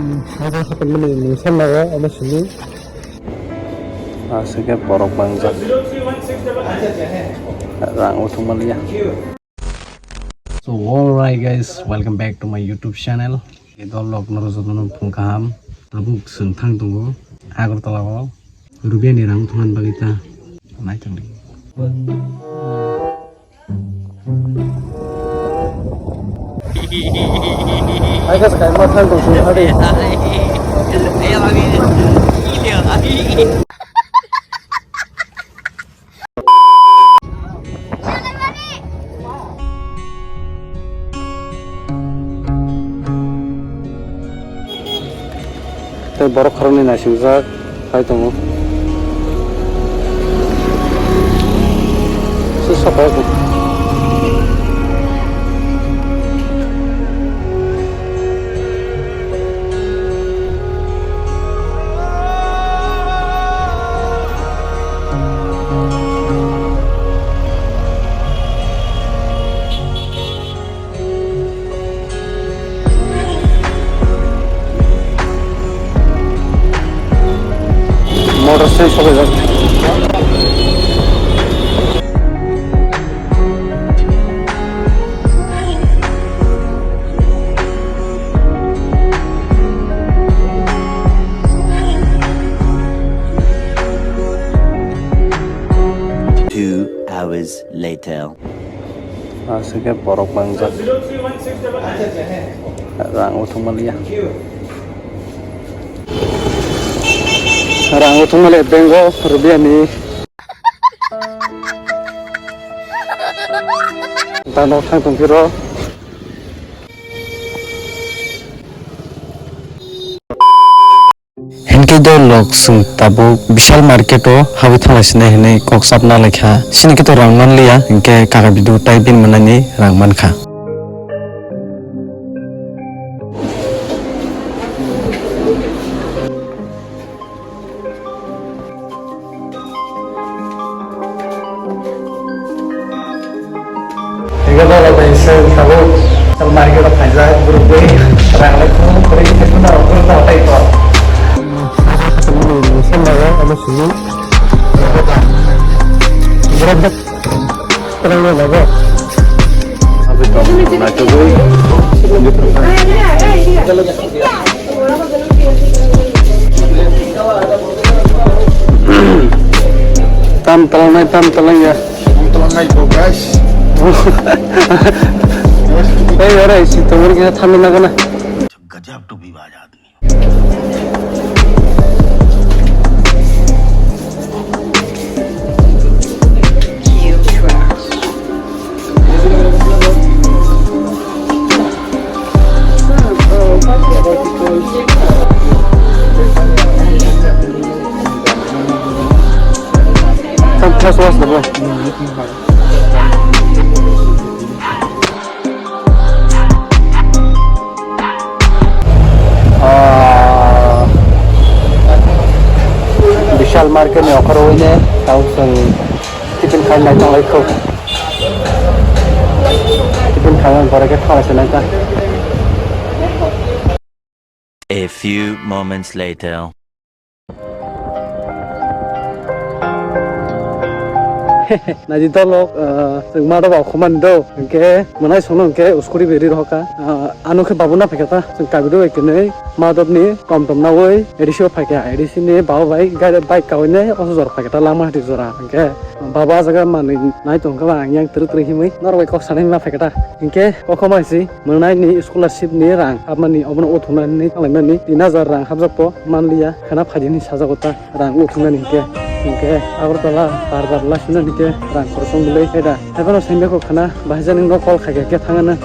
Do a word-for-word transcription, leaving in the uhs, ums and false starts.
Hajar hapan mani mungsan laga ama sini. Asike borok bangjak. Rang uthung maliya. So, alright guys, welcome back to my YouTube channel. Idol lok no jotono phung kaham. Tabuk sengthang tongo Agartala o. Rubiani rang thangani bagwi ta. Nai thangdi. Hai ka sakai ma thang tong sung hari. Tei borok khoroknwi naisingjak hai tongo. Se saka o. Motor se sobai jak. Two hours later. Asike borok bangjak. Rang uthung maliya. Rang uthung maliya bank o rubiani. Tano thang tong phiro. Hinkhe dol lok chwng tabuk Vishal market o habwi thanglaisina hinwi kok chapna laikha. Chini khe to rang manliya, hinkhe kaka bidu tai bini manani rang mankha. Hinkhe borok bai se tabuk market o phaijak, borok bai rang lai khum khorwi khe phano borok no tai kho. Borok bai kwbangma borok bai. Aboni tong naitugwi. Tam talangnai, tam talangya. Tam talangnai to, guys. Hey, ore, si tumor kisa thamni nagana. गजब टूबीबाज आदमी। Tam face wash da, bro. Ah, Vishal market ni okhoro wine tau chwng tiffin khainai tonglai kho. Tiffin khaina pore khe thanglai se nai ta. A few moments later. Naidi dolok, ah, chwng madok ba khomani do, hwnkhe mwnai songno hwnkhe uskuri beri rohoka. Ah, ano khe babu na phaikha ta, chwng kabido bai kwnwi madokni tom tom naui A D C o phaikha, A D C ni babu bai gari bike kaui nai oso jora phaikha ta, langma hati jora. Hwnkhe babu ah jaga manwi nai tongkha ba ang yang twrwk twrwk himwi norok bai kok sanai ma phaikha ta. Hwnkhe kok khoma si. Mwnai ni scholarship ni rang hapmani obono uthumnani thanglaimani tin hajar rang hapjak po manliya khana phaidi hinwi sajago ta rang uthumnani hinkhe hinkhe Agartala bar bar laisina hinkhe rang khoroksa wngwi lai khe da haiphano saimya kho khana bahai jani no call khaikha khe thangana.